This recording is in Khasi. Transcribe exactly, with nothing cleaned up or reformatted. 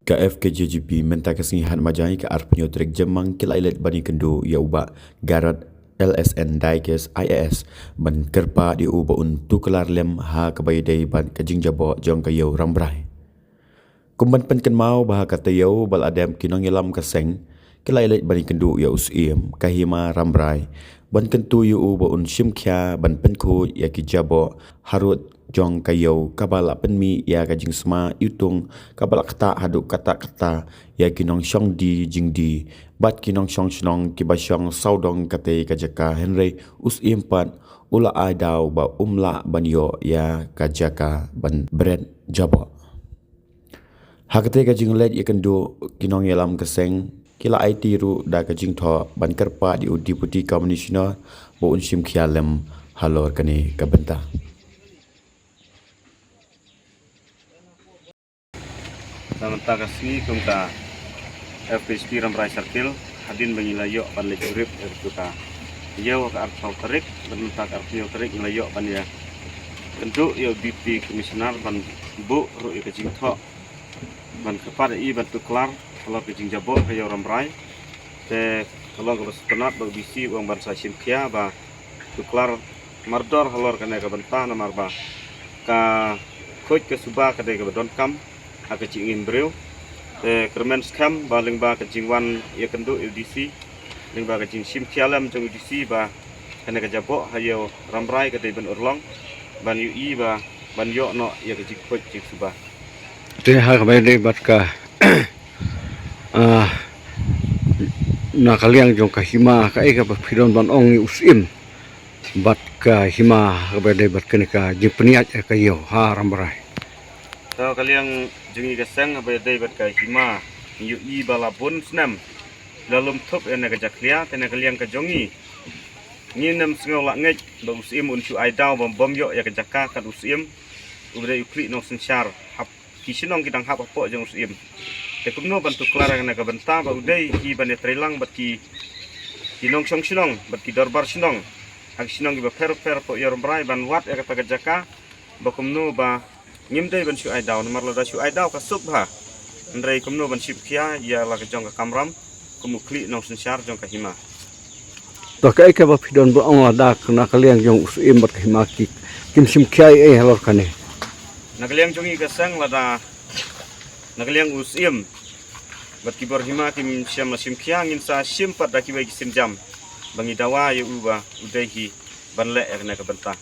Ka F K J G P mynta ka sngi Hadmajai ka arphew tarik Jymmang ki la ïaleit ban ïakynduh ïa u Bah Garod L S N Dykes I A S ban kyrpad ïa u ba un tuklar lem ha kaba ïadei bad ka jingjaboh jong ka ïew Rambrai. Kum ban pynkynmaw ba ha ka taïew ba la dep ki nongïalam ka seng ki la ïaleit ban ïakynduh ïa u Syiem ka Hima Rambrai ban kyntu ïa u ba un shim khia ban pynkhuid ïa ki jaboh harud jong ka ïew kaba la pynmih ïa ka jingsma iwtung kaba la ktah haduh katta katta ïa ki nongshong die jingdie bad ki nongshong shnong kiba shong sawdong katei ka jaka, hynrei u Syiem pat u la ai daw ba um lah ban ïoh ïa ka jaka ban bret jaboh. Ha katei ka jingleit ïakynduh ki nongïalam ka seng ki la aiti ruh da ka jingthoh ban kyrpad ïa u Deputy Commissioner ba un shim khia lem halor kane ka bynta. Na mynta ka sngi kum ka F K J P Rambrai Circle, hadien ba ngi la ïoh ban leit jurip ïa katu ka ïew ha ka arphew tarik, bad mynta ka arphew tarik ngi la ïoh ban ïakynduh ïa u Deputy Commissioner ban buh ruh ïa ka jingthoh ban kyrpad ïa i ban tuklar halor ka jingjaboh ka ïew Rambrai. Te ka long kaba sngewtynnat ba u D C u ong ban sa shim khia ba tuklar mardor halor kane ka bynta namar ba ka khuid ka suba ka dei kaba donkam ha ka jingim briew. Te kyrmen skhem ba lyngba ka jingwan ïakynduh ïa u D C, lyngba ka jingshim khia lem jong u D C ba kane ka jaboh ha ïew Rambrai ka dei ban urlong, ban ïohi ba ban ïoh noh ïa ka jingkhuid jingsuba. Te ha kaba ïadei bad ka, ah, na ka liang jong ka Hima, kaei kaba phi don ban ong ïa u Syiem bad ka Hima ha kaba ïadei bad kane ka jingpynïaid ïa ka ïew ha Rambrai? To, ka liang jong ngi ka seng ha kaba ïadei bad ka Hima, ngi ïohi ba la bun snem la lum thup ïa kane ka jakhlia, te na ka liang ka jong ngi, ngim sngew lah ngeit ba u Syiem un shu ai daw ba bym ïoh ïa ka jaka kat u Syiem uba dei u khlieh nongsynshar, hap ki shnong ki dang hap hapoh jong u Syiem. Te kumno ban tuklar ïa kane ka bynta ba u dei hi ban ïatreilang bad ki, ki nongshong shnong bad ki dorbar shnong ha ki shnong kiba pher pher hapoh ïew Rambrai ban wad ïa kata ka jaka, ba kumno ba ngim dei ban shu ai daw, namar lada shu ai daw ka suk bha. Hynrei kumno ban shim khia ïa la ka jong ka kamram kum u khlieh nongsynshar jong ka Hima? To, kaei kaba phi don ban ong lada na ka liang jong u Syiem bad ka Hima ki, kim shim khia ei ei halor kane? Na ka liang jong ngi ka seng, lada na ka liang u Syiem bad ki bor Hima kim shym la shim khia, ngin sa shim pat da kiwei ki sienjam ba ngi dawa ïa u ba u dei hi ban leh ïa kane ka bynta.